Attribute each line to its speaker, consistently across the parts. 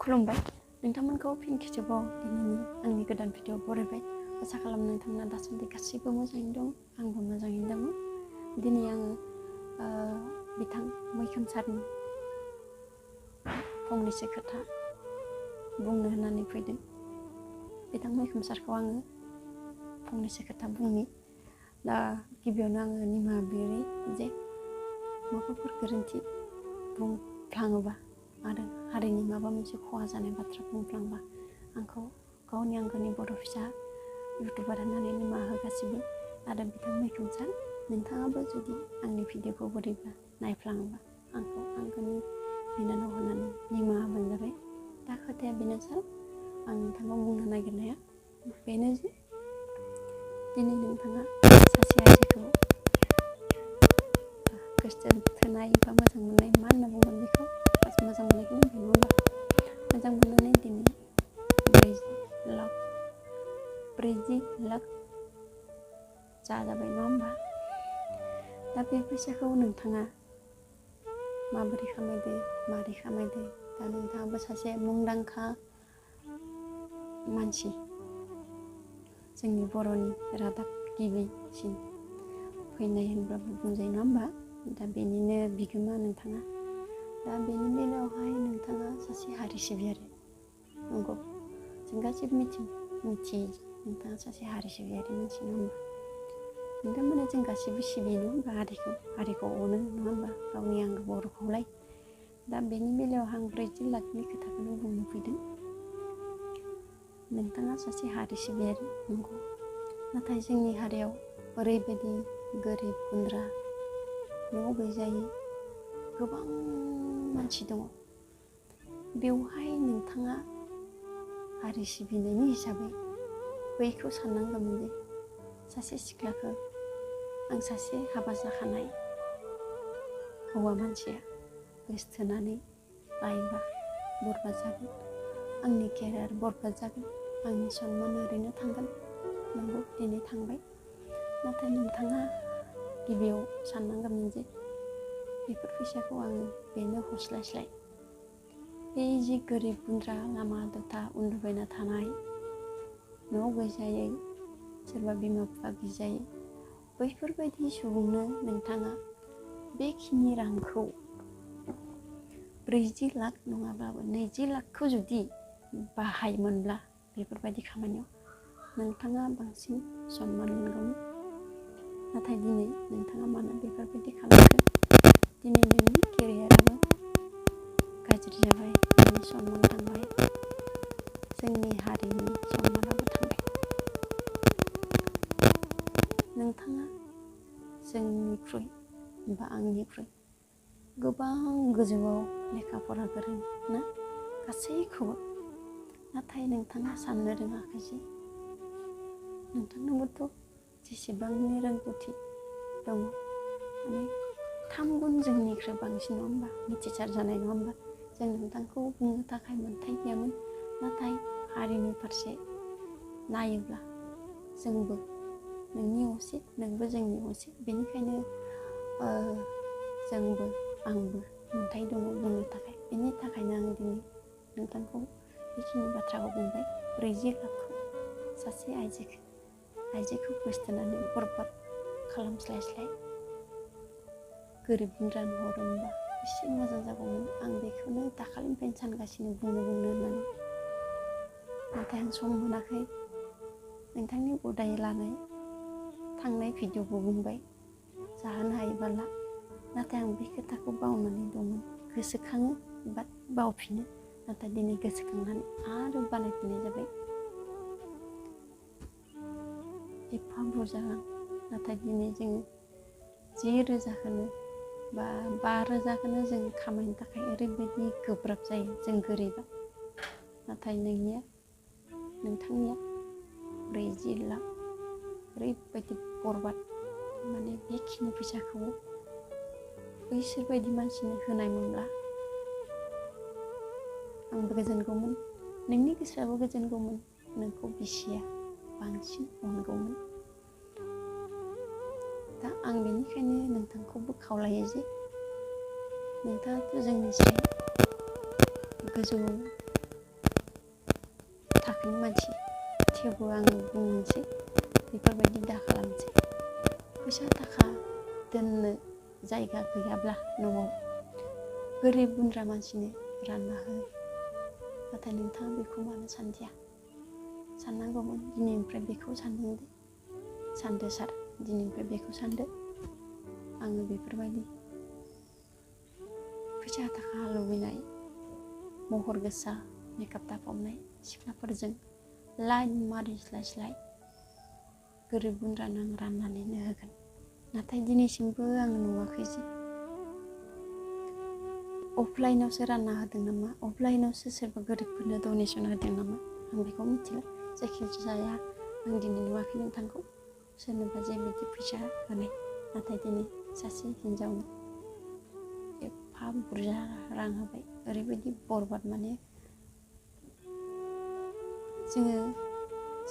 Speaker 1: खुलुमबाय नोंथांमोनखौ फिन खेबसेबाव दिनैनि आंनि गोदान भिडिअ बरायबाय। आसा खालामो नोंथांमोना दासान्दि गासैबो मोजाङैनो दं, आंबो मोजाङैनो दङ। दिनै आङो बिथां मैखोम सारनि फंनैसो खोथा बुंनो होननानै फैदों। बिथां मैखोम सारखौ आङो फंनैसो खोथा बुंनि। दा गिबियावनो आङो निमाहा बियो जे माबाफोर गोरोन्थि बुंफ्लाङोबा आरो हारिनि माबा मोनसे खहा जानाय बाथ्रा बुंफ्लांबा आंखौ गावनि आंगोनि बर' फिसा इउटुबार होननानै निमाहा होगासिबो। आरो बिथां मैखोम सार, नोंथाङाबो जुदि आंनि भिडिअखौ बोरैबा नायफ्लाङोबा आंखौ आंगोनि बिनानाव होननानै निमाहा होबानो जाबाय। दा खोथाया बेनो सार, आं नोंथांखौ बुंनो नागिरनाया बेनो जे दिनै नोंथाङा सासे आइजोखौ गोसो थोनाय बा मोजां मोननाय, मा होनना बुंगोन बेखौ, मोजां मोननायखौनो होनबाय नङा होमबा? मोजां मोननानै दिनै 40 लाख जाजाबाय नङा होमबा? दा बे फैसाखौ नोंथाङा माबोरै खामायदो, मारै खामायदो? दा नोंथाङाबो सासे मुंदांखा मानसि, जोंनि बर'नि रादाब गिबिसिन फैनाय होनब्लाबो बुंजायो नङा होमबा? दा बेनिनो बिगोमा नोंथाङा। दा बेनि बेलायावहाय नोंथाङा सासे हारि सिबियारि, नंगौ, जों गासैबो मिथियो नोंथाङा सासे हारि सिबियारि मानसि नङा होमबा? नोंथांमोना जों गासैबो सिबियो नङा होमबा? हारिखौ अनो नङा होमबा? गावनि आंगो बर'खौलाय। दा बेनि बेलायाव आं 40 लाखनि खोथाखौनो बुंनो फैदों। नोंथाङा सासे हारि सिबियारि, नंगौ, नाथाय जोंनि हारियाव ओरैबायदि गोरिब गुन्द्रा, न' गैजायै गोबां मानसि दङ। बेवहाय नोंथाङा हारि सिबिनायनि हिसाबै बैखौ साननांगौमोन जे सासे सिख्लाखौ आं सासे हाबा जाखानाय हौवा मानसिया गोसथोनानै लायोबा बरबाद जागोन, आंनि केरियार बरबाद जागोन, आंनि सन्मान ओरैनो थांगोन। नंगौ, दिनै थांबाय, नाथाय नोंथाङा गिबियाव साननांगौमोन जे बेफोर फैसाखौ आङो बेनो हस्लायस्लाय बे जि गोरिब गुन्द्रा लामा दथा उन्दुबायना थानाय, न' गैजायै, सोरबा बिमा बिफा गैजायै, बैफोरबायदि सुबुंनो नोंथाङा बेखिनि रांखौ 40 लाख नङाब्लाबो 20 लाखखौ जुदि बाहायोमोनब्ला बेफोरबायदि खामानियाव नोंथाङा बांसिन सन्मान मोनगौमोन। नाथाय दिनै नोंथाङा मानो बेफोरबायदि खालामखो? दिनै नोंनि केरियाराबो गाज्रि जाबाय, नोंनि सन्मान थांबाय, जोंनि हारिनि सन्मानाबो थांबाय। नोंथाङा जोंनिख्रुइ बा आंनिख्रुइ गोबां गोजौआव लेखा फरा गोरों ना गासैखौबो, नाथाय नोंथाङा साननो रोङाखै जे नोंथांनावबोथ' जेसेबांनि रोंगौथि दङ, माने 3 गुन जोंनिख्रुइ बांसिन नङा होमबा? मिथिसार जानाय नङा होमबा? जों नोंथांखौ बुंनो थाखाय मोन्थाय गैयामोन, नाथाय हारिनि फारसे नायोब्ला जोंबो नोंनि असे, नोंबो जोंनि असे, बेनिखायनो जोंबो आंबो मोन्थाय दङ बुंनो थाखाय। बेनि थाखायनो आं दिनै नोंथांखौ बेखिनि बाथ्राखौ बुंबाय। 40 लाखखौ सासे आइजोखौ गोसथोनानै बरबाद खालामस्लायस्लाय गोरिब गुन्द्रानो हरोमोनबा एसे मोजां जागौमोन। आं बेखौनो दाखालिनिफ्रायनो सानगासिनो बुंनो होननानै, नाथाय आं सम मोनाखै। नोंथांनि उदाय लानाय थांनाय भिडिअखौ बुंबाय, जाहोनो हायोबाला, नाथाय आं बे खोथाखौ बावनानै दंमोन। गोसोखाङो बा बावफिनो, नाथाय दिनै गोसोखांनानै आरो बानायफिननाय जाबाय। एफा बुरजा रां, नाथाय दिनै जोङो 10 रोजाखौनो बा 5 रोजाखौनो जों खामायनो थाखाय ओरैबायदि गोब्राब जायो जों गोरिबा। नाथाय नोंथांनिया 40 लाख ओरैबायदि बरबाद, माने बेखिनि फैसाखौ बैसोर बायदि मानसिनो होनायमोनब्ला आंबो गोजोनगौमोन, नोंनि गोसोआबो गोजोनगौमोन, नोंखौ बिसिया बांसिन अनगौमोन। दा आं बेनिखायनो नोंथांखौबो खावलायो जे नोंथाङाथ' जोंनि सायाव गोजौआव नुवाखैनो मानसि थेवबो आं बुंनोसै बेफोरबायदि दा खालामसै फैसा थाखा दोननो जायगा गैयाब्ला न'आव गोरिब गुन्द्रा मानसिनो रानना हो नाथाय नोंथाङा बेखौ मानो सानदिया साननांगौमोन दिनैनिफ्राय बेखौ सानदो सार दिनैनिफ्राय बेखौ सानदो आङो बेफोरबायदि फैसा थाखा लुबैनाय महर गोसा मेकआप दाफबनाय सिख्लाफोरजों लाइन मारिस्लायस्लाय गोरिब गुन्द्रानो आं राननानैनो होगोन नाथाय दिनैसिमबो आं नुवाखै जे अफलाइनावसो रानना होदों नामा अफलाइनावसो सोरबा गोरिबफोरनो डनेसन होदों नामा आं बेखौ मिथिला जायखिजाया आं दिनै नुवाखै नोंथांखौ सोरनोबा जेबायदि फैसा होनाय नाथाय दिनै सासे हिन्जावनो एफा बुरजा रां होबाय ओरैबायदि बरबाद माने जोङो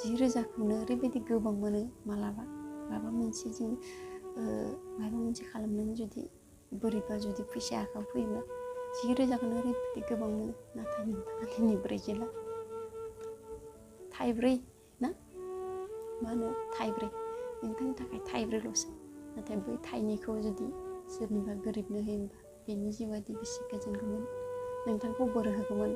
Speaker 1: 10,000खौनो ओरैबायदि गोबां मोनो मालाबा माबा मोनसे जों माबा मोनसे खालामनानै जुदि बोरैबा जुदि फैसा आखायाव फैयोब्ला 10,000खौनो ओरैबायदि गोबां मोनो नाथाय नोंथाङा दिनै 4 लाख थाइब्रै ना मा होनो थाइब्रै नोंथांनि थाखाय थाइब्रैल'सो नाथाय बै थाइनैखौ जुदि सोरनिबा गोरिबनो होयोबा बेनि जिउआदि बेसे गोजोनगौमोन नोंथांखौ बोर होगौमोन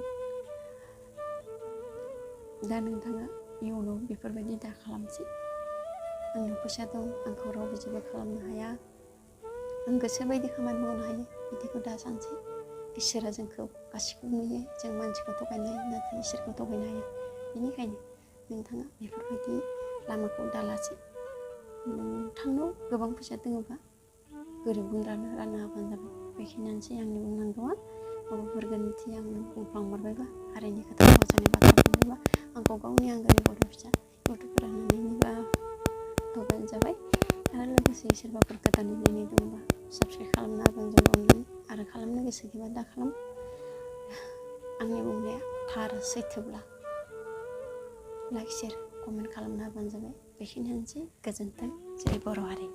Speaker 1: दा नोंथाङा इयुनाव बेफोरबायदि दा खालामसै आंनाव फैसा दं आंखौ रावबो जेबो खालामनो हाया आं गोसोबायदि खामानि मावनो हायो बिदिखौ दा सानसै इसोरा जोंखौ गासिखौबो नुयो जों मानसिखौ थगायनो हायो नाथाय इसोरखौ थगायनो हाया बेनिखायनो नोंथाङा बेफोरबायदि लामाखौ दालासै नोंथांनाव गोबां फैसा दङबा गोरिब गुन्द्रानो रानना होबानो जाबाय बेखिनियानोसै आंनि बुंनांगौआ माबाफोर गोरोन्थि आं बुंफ्लांमारबायबा हारिनि खोथा मोजाङै बाथ्रा बुंनोबा आंखौ गावनि आंगोनि बर' फिसा इउटुबफोरा होननानैबा होबानो जाबाय आरो लोगोसे सोरबाफोर गोदानै नायनाय दंबा साबस्क्राइब खालामना होबानो जाबाय अननानै आरो खालामनो गोसो गैयाबा दा खालाम आंनि बुंनाया थार सैथोब्ला लाइक शेयार कमेन्ट खालामना होबानो जाबाय बेखिनियानोसै गोजोन्थों जै बर' हारि